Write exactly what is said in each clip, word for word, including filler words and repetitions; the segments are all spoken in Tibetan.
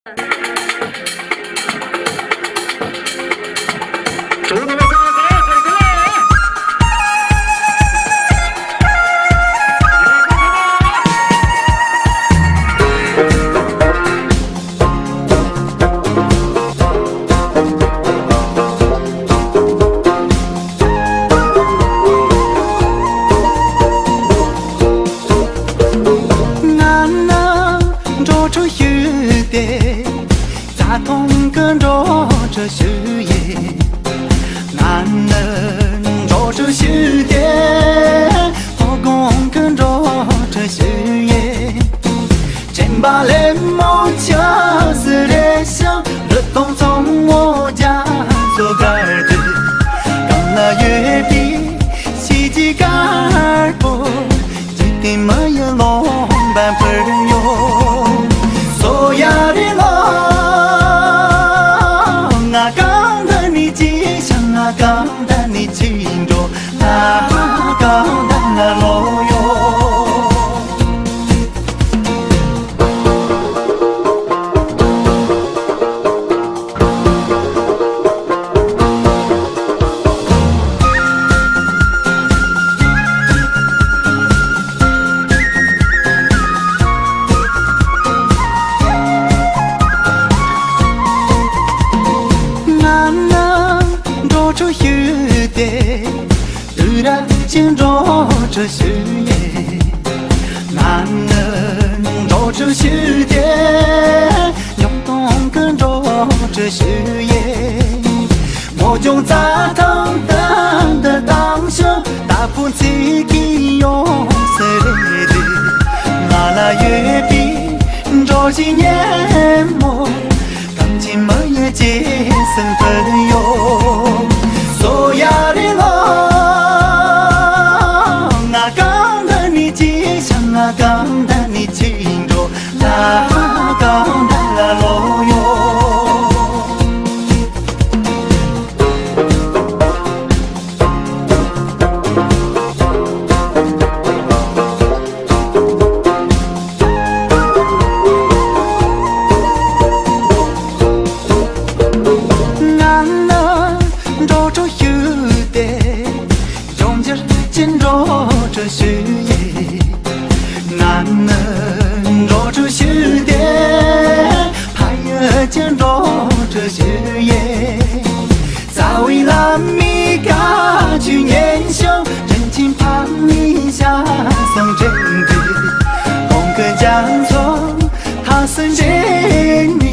ང་ནི་འགྲོ་དྲུག་ཞུས་ཏེ། རྩྭ་ཐང་གི་འགྲོ་དྲུག་ཞུ་ཡི། ང་ནི་འགྲོ་དྲུག་ཞུས་ཏེ། ཧོ་གོང་གི་འགྲོ་དྲུག་ཞུ་ཡི། དྲན་པ་ལས་མོ་ཆ་སི་རེ་ཤང་རི་དང་ཚང་མོ་རྒྱ་སོ་གར་དུ། གང་ལ་ཡོད་པའི་ཤི་ཅི་དཀར་པོ། འཇིག་རྟེན་མི་ཡི་ལོང་བན་ཕུར་ཡོད། སོ་ཡ་རི་ལོ། ང་གང་དུ་ནི་ཅི་ཤང་ང་གང་དུ་ནི་ཅི་འགྲོ། ལ་གང་དུ་ང་ལོ་ཡོད། ང་ནི་འགྲོ་དྲུག་ཞུས་ཏེ། དུས་རབས་ཀྱི་འགྲོ་དྲུག་ཞུ་ཡི། ང་ནི་འགྲོ་དྲུག་ཞུ་ཡི། ཉོག་གཏོང་གི་འགྲོ་དྲུག་ཞུ་ཡི། མོ་ཅོང་རྩྭ་ཐང་དུ་འདི་དང་ཞུ། ད་ཕུན་ཚོགས་ཀྱི་ཡོང་སི་རེད། ང་ལ་ཡོད་པའི་འགྲོ་བཞིན་ཉན་མོ། གང་ཅི་མ་ཡེ་ཅེ་སེམས་པར་ཡོད། སོ་ཡ་རེ་ལོ། ང་གང་དུ་ནི་ཅི་ཤང་ང་གང་དུ་ནི་ཅི་འགྲོ། ལ་གང་དུ་ལ་ལོ་ཡོད། ང་ནི་འགྲོ་དྲུག་ཞུས་ཏེ། འབྱུང་འགྱུར་གྱི་འགྲོ་དྲུག་ཞུ་ཡི། ང་ནི་འགྲོ་དྲུག་ཞུས་ཏེ། ཕ་ཡུལ་གྱི་འགྲོ་དྲུག་ཞུ་ཡི། རྩ་བའི་བླ་མའི་བཀའ་ཆོས་ཉན་ཞིང་། དྲིན་ཆེན་ཕ་མའི་ཞལ་གསུང་དྲན་དུས། གོང་གི་རྒྱ་མཚོ་ཐང་སུ་འདྲེན་ནས།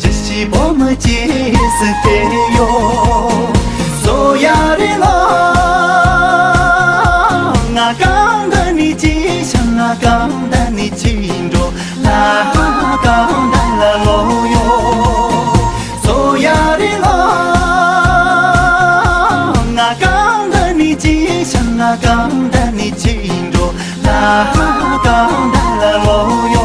གཞིས་བྱེས་བོད་མི་སྐྱེས་སུ་དེ་ཡོད། སོ་ཡ་རེ་ལོ། ང་གང་དུ་ནི་ཅི་ཤང་ང་གང་དུ་ནི་ཅི་འགྲོ། ལ་གང་དུ་ལ་ལོ་ཡོད། སོ་ཡ་རེ་ལོ། ང་གང་དུ་ནི་ཅི་ཤང་ང་གང་དུ་ནི་ཅི་འགྲོ། ལ་གང་དུ་ལ་ལོ་ཡོད།